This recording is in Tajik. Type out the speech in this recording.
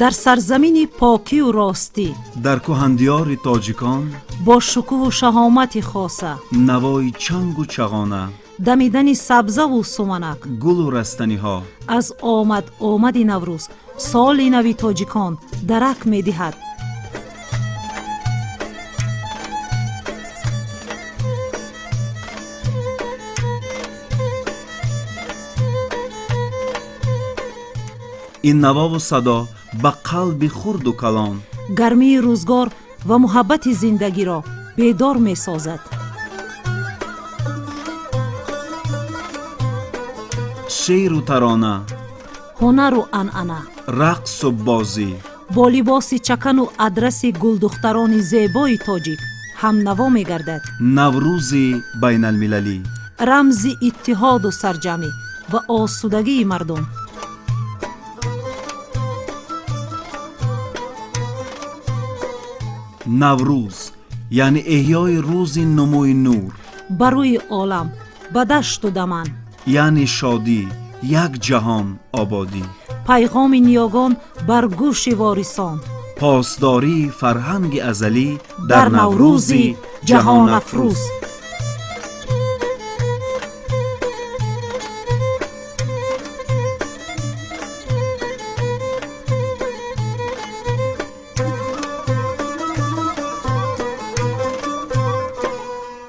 Дар сарзамини покию ростӣ, дар кӯҳандиёри тоҷикон, бо шукӯҳу шаҳомати хоса, навои чангу чағона, дамидани сабзаву суманак, гулу растаниҳо, аз омад омади Наврӯз, соли нави тоҷикон дарак медиҳад. Ин навову садо ба қалби хурду калон гармии рӯзгор ва муҳаббати зиндагиро бедор месозад. Шеъру тарона, ҳунару анъана, рақсу бозӣ, бо либоси чакану адраси гулдухтарони зебои тоҷик ҳамнаво мегардад. Наврӯзи байналмилалӣ рамзи иттиҳоду сарҷамӣ ва осудагии мардум. Наврӯз яъне эҳёи рӯзи нумӯи нур ба рӯи олам, ба дашту даман, яъне шодӣ, як ҷаҳон ободӣ, пайғоми ниёгон бар гӯши ворисон, посдории фарҳанги азалӣ дар Наврӯзи ҷаҳонафрӯз.